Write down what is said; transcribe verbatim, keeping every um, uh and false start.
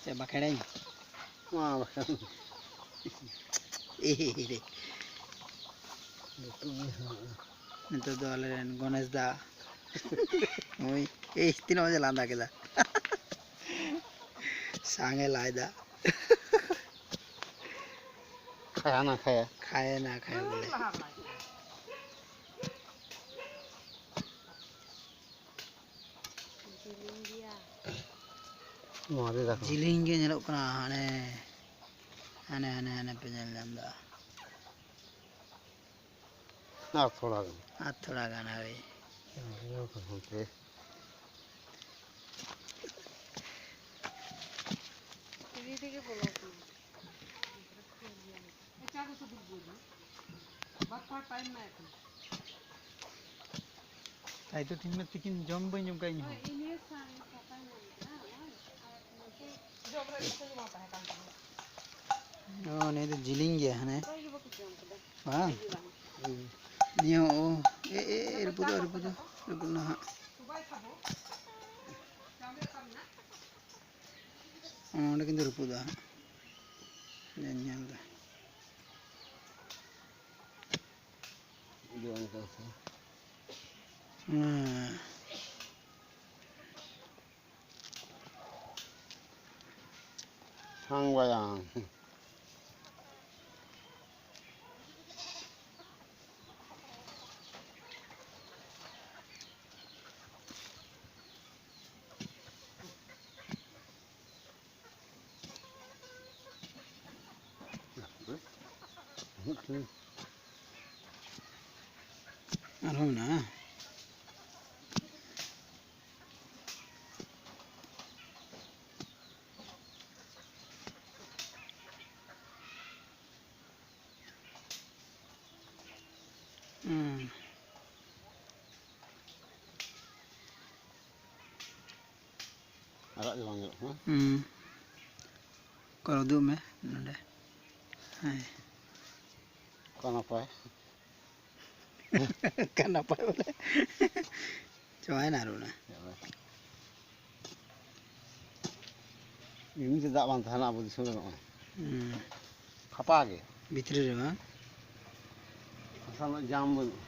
ᱪᱮᱫ ᱵᱟᱠᱷᱮᱲᱟᱹᱧ? ᱢᱟ ᱵᱟᱠᱷᱮᱲ᱾ ᱮᱭ ᱨᱮ᱾ ᱞᱟᱹᱴᱩ ᱜᱮ ᱦᱮᱱᱟᱜᱼᱟ᱾ ᱱᱤᱛᱚᱜ ᱫᱚ ᱟᱞᱮ ᱨᱮᱱ ᱜᱚᱱᱮᱥ ᱫᱟ᱾ ᱳᱭ, ᱮᱭ, ᱛᱤᱱᱟᱹᱜ ᱢᱚᱡᱽ ᱮ ᱞᱟᱸᱫᱟ ᱠᱮᱫᱟ᱾ ᱥᱟᱝ ᱮ ᱞᱟᱭ ᱫᱟ᱾ ᱠᱷᱟᱭᱟ ᱱᱟ ᱠᱷᱟᱭᱟ᱾ ᱠᱷᱟᱭᱟ ᱱᱟ ᱠᱷᱟᱭᱟ ᱵᱚᱞᱮ᱾ ᱡᱤᱞᱤᱧ ᱜᱮᱭᱟ᱾ ᱱᱚᱣᱟ ᱫᱚ ᱫᱮᱠᱷᱟᱣ᱾ ᱡᱤᱞᱤᱧ ᱜᱮ ᱧᱮᱞᱚᱜ ᱠᱟᱱᱟ, ᱦᱟᱱᱮ, ᱦᱟᱱᱮ, ᱦᱟᱱᱮ, ᱦᱟᱱᱮ ᱯᱮ ᱧᱮᱞ ᱧᱟᱢ ᱮᱫᱟ᱾ ᱟᱨ ᱛᱷᱚᱲᱟ ᱜᱟᱱ᱾ ᱟᱨ ᱛᱷᱚᱲᱟ ᱜᱟᱱ, ᱦᱳᱭ᱾ ᱦᱟᱱᱛᱮ᱾ ᱫᱷᱤᱨᱤ ᱨᱮᱜᱮ ᱵᱚᱞᱚ ᱠᱟᱱᱟ᱾ ᱛᱟᱭ ᱛᱚ ᱴᱷᱤᱠ ᱢᱮ, ᱛᱤᱠᱤᱱ ᱡᱚᱢ ᱵᱟᱹᱧ ᱡᱚᱢ ᱠᱟᱜ ᱤᱧ ᱦᱚᱸ᱾ ᱚ, ᱱᱤᱭᱟᱹ ᱫᱚ ᱡᱤᱞᱤᱧ ᱜᱮᱭᱟ, ᱦᱟᱱᱮ᱾ ᱵᱟᱝ? ᱦᱩᱸ᱾ ᱱᱤᱭᱟᱹ ᱦᱚᱸ, ᱚ, ᱮ, ᱮ, ᱮ, ᱨᱟᱹᱯᱩᱫᱚᱜ, ᱨᱟᱹᱯᱩᱫᱚᱜ, ᱨᱟᱹᱯᱩᱫ ᱱᱟ ᱦᱟᱸᱜ᱾ ᱚᱸᱰᱮ ᱠᱤᱱᱛᱩ ᱨᱟᱹᱯᱩᱫᱚᱜᱼᱟ ᱦᱟᱸᱜ᱾ ᱧᱮᱞ, ᱧᱮᱞ ᱫᱟ᱾ ᱦᱮᱸ᱾ ᱥᱟᱝ ᱵᱟᱭᱟᱝ᱾ ᱟᱨᱦᱚᱸ ᱢᱮᱱᱟᱜᱼᱟ᱾ ᱦᱩᱸ᱾ ᱟᱨᱟᱜ ᱜᱮ ᱵᱟᱝ ᱧᱮᱞᱚᱜ ᱠᱟᱱᱟ᱾ ᱦᱩᱸ᱾ ᱚᱠᱟ ᱩᱫᱩᱜ ᱢᱮ ᱱᱚᱰᱮ᱾ ᱦᱮᱸ᱾ ᱚᱠᱟ ᱱᱟᱯᱟᱭ? ᱚᱠᱟ ᱱᱟᱯᱟᱭ ᱵᱚᱞᱮ? ᱪᱟᱵᱟᱭᱮᱱᱟ ᱟᱨ ᱚᱱᱟ᱾ ᱪᱟᱵᱟᱭ᱾ ᱮᱢᱱᱤ ᱛᱮ ᱫᱟᱜ ᱵᱟᱝ ᱛᱟᱦᱮᱱᱟ ᱟᱵᱚ ᱫᱤᱥᱚᱢ ᱨᱮ᱾ ᱱᱚᱜᱼᱚᱭ ᱦᱩᱸ᱾ ᱯᱷᱟᱸᱯᱟ ᱜᱮ᱾ ᱵᱷᱤᱛᱨᱤ ᱨᱮ ᱵᱟᱝ? ᱦᱟᱥᱟ ᱨᱮᱱᱟᱜ ᱡᱟᱢ ᱵᱟᱹᱱᱩᱜᱼᱟ᱾